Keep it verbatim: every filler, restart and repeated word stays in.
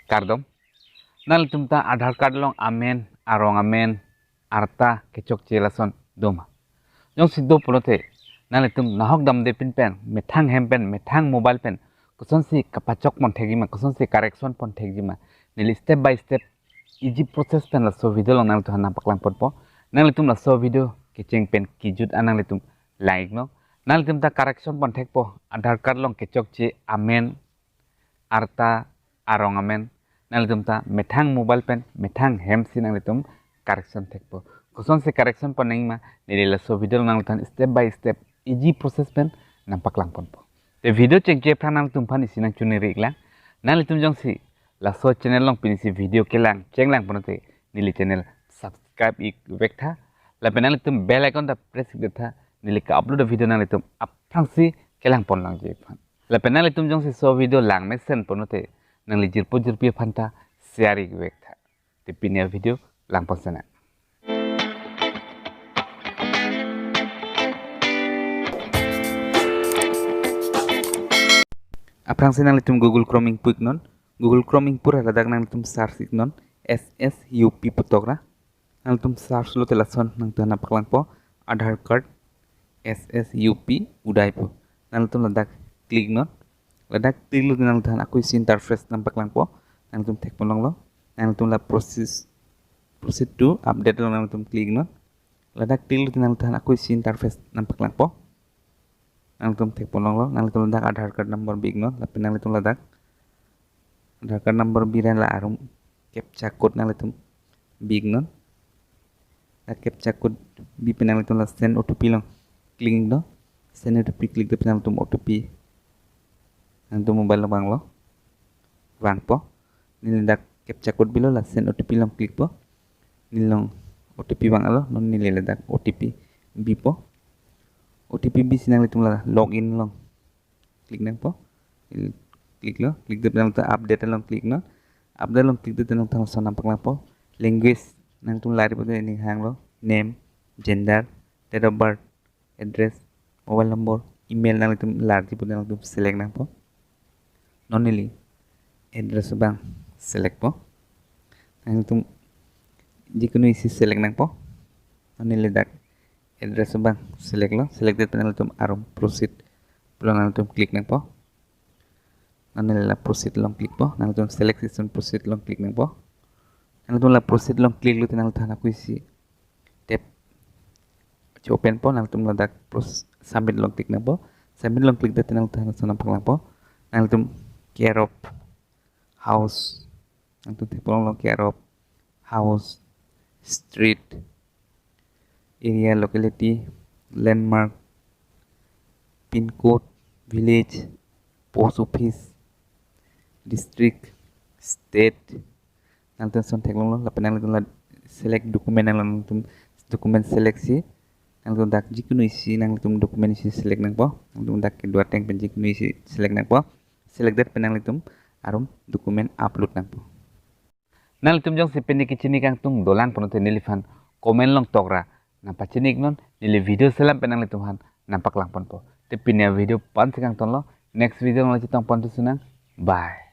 Kardom. Nanglitum ta Aadhaar card along amen, arong amen, arta kechokche lason doma? Jongsi do pulote, nanglitum nahok damde pin pen, methang hem pen, methang mobile pen kosonsi kapachok pon thekji ma, kosonsi correction pon thekji ma, neli step by step easy process pen laso video along nanglitum aphan nangpaklang ponpo. Nanglitum laso video kecheng pen kejut an nanglitum like non. Nanglitum ta correction pon thekpo, Aadhaar card along kechokche amen, arta, arong amen, nanglitum ta methang mobile pen, methang hem si nanglitum correction thekpo. Kosonsi correction pon nangji ma, neli laso video nanglitum aphan step by step easy process pen nangpaklang ponpo. Te video chengche aphrang nanglitum aphan isi nangchoningri iklang. Nanglitum jongsi laso channel along pinisi video kelang chenglang pulote, neli channel subscribe ik vektha. Lapen nanglitum bell icon ta press ik detha, neli ka-upload video nanglitum aphrangsi kelang pon langji aphan. Lapen nanglitum jongsi laso video langmesen pulote, nangli jirpo jirpi aphan ta share ik vektha. Te pini avideo lang pon sena. Aphrangsi nanglitum Google Chrome ingpu iknon. Google Chrome ingpu ra ladak nanglitum search iknon, S S U P pu tokra. Nanglitum search lote lason nanglitum aphan nangpaklangpo, Aadhaar card S S U P Udaipur. Nanglitum ladak click non. Ladak click lote nanglitum aphan ako isi interface nangpaklangpo. Nanglitum thek pon longlo. Nanglitum la process, proceed to update along nanglitum click non. Ladak click lote nanglitum aphan ako isi interface nangpaklangpo. Nanglitum thek pon longlo, nanglitum ladak Aadhaar card number bi iknon, lapen nanglitum ladak Aadhaar card number bi ra la arum captcha code nanglitum bi iknon. La captcha code bi pen nanglitum la send O T P along click iknon. Send O T P click det pen nanglitum O T P nanglitum mobile along vanglo. Vangpo. Neli ladak captcha code bilo, la send O T P along click po. Neli along O T P vanglo, non neli ladak O T P bipo. O T P bisi nanglitum la login along click nangpo. Neli click lo, click det pen nanglitum update along click non. Update along click det pen nanglitum lason nangpaklangpo. Language nanglitum lari pote ning hanglo, name, gender, date of birth, address, mobile number, email nanglitum larji pote nanglitum select nangpo. Non neli address abang select po. Nanglitum jikunu isi select nangpo. Non neli ladak address abang select lo. Select det pen nanglitum arum proceed pu along nanglitum click nangpo. Non neli la proceed along click po. Nanglitum select isi non proceed along click nangpo. Nanglitum la proceed along click lote nanglitum aphan ako isi tab che-open po. Nanglitum ladak pros-, submit along click nangpo. Submit along click det nanglitum lason nangpaklangpo. Nanglitum care of, house, nanglitum thek pon longlo, care of, house, street, area, locality, landmark, pin code, village, post office, district, state. Nanglitum lason thek longlo, lapen nanglitum la select document, nanglitum document select si, nanglitum dak jikunu isi nanglitum document isi select nangpo. Nanglitum dak kedua ateng pen jikunu isi select nangpo. Select det pen nanglitum arum document upload nangpo. Nanglitum jongsi pini kechini kangtung dolang pulote neliphan comment along tokra nangpachini iknon, neli video selam pen nanglitum aphan nangpaklang ponpo. Te pini avideo pen si kangtonlo, next video along chetong pon thusunang. Bye.